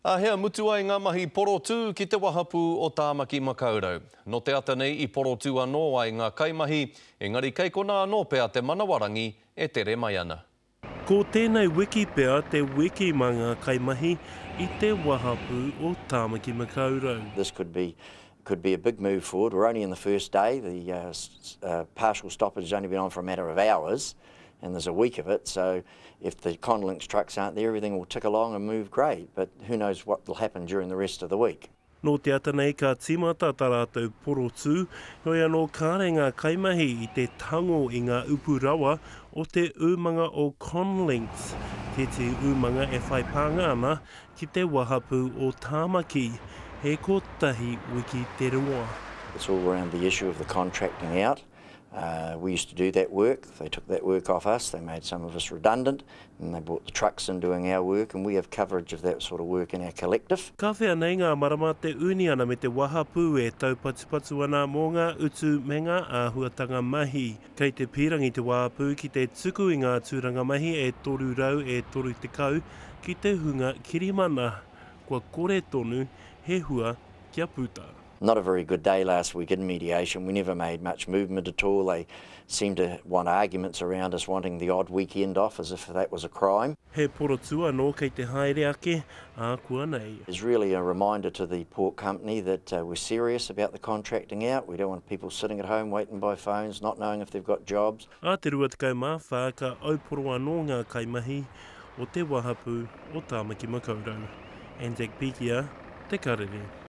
A hea mutu ai ngā mahi porotū ki te wahapū o Tāmaki Makaurau. Nō te ata nei i porotū anō ai ngā kaimahi, engari kei konā anō pea te manawarangi e tere mai ana. Ko tēnei wiki pea te wiki mā ngā kaimahi i te wahapū o Tāmaki Makaurau. This could be could be a big move forward. We're only in the first day. The uh, uh, partial stoppage has only been on for a matter of hours, and there's a week of it. So if the Conlinx trucks aren't there, everything will tick along and move great. But who knows what will happen during the rest of the week. Nō te ata nei ka tīmata tā rātou porotū, heoi anō kāre ngā kaimahi i te tango i ngā upu rawa o te umanga o Conlinx, tētehi umanga e whai pānga ana ki te wahapū o Tāmaki, he kotahi wiki te roa. It's all around the issue of the contracting out. Uh, we used to do that work. They took that work off us. They made some of us redundant and they brought the trucks in doing our work and we have coverage of that sort of work in our collective. Ka whea nei ngā marama te uniana me te wahapū e taupatupatu ana mō ngā utu me ngā āhuatanga mahi. Kei te pīrangi te wahapū ki te tuku i ngā tūranga mahi e 330 ki te hunga kirimana, kua kore tonu he hua kia puta. Not a very good day last week in mediation. We never made much movement at all. They seemed to want arguments around us wanting the odd weekend off as if that was a crime. He porotū anō kei te haere ake ākuanei. It's really a reminder to the port company that uh, we're serious about the contracting out. We don't want people sitting at home waiting by phones, not knowing if they've got jobs. Ā te 24 ka auporo anō ngā kaimahi o te wahapū o Tāmaki Makaurau. Anzac Pikia, Te Karere.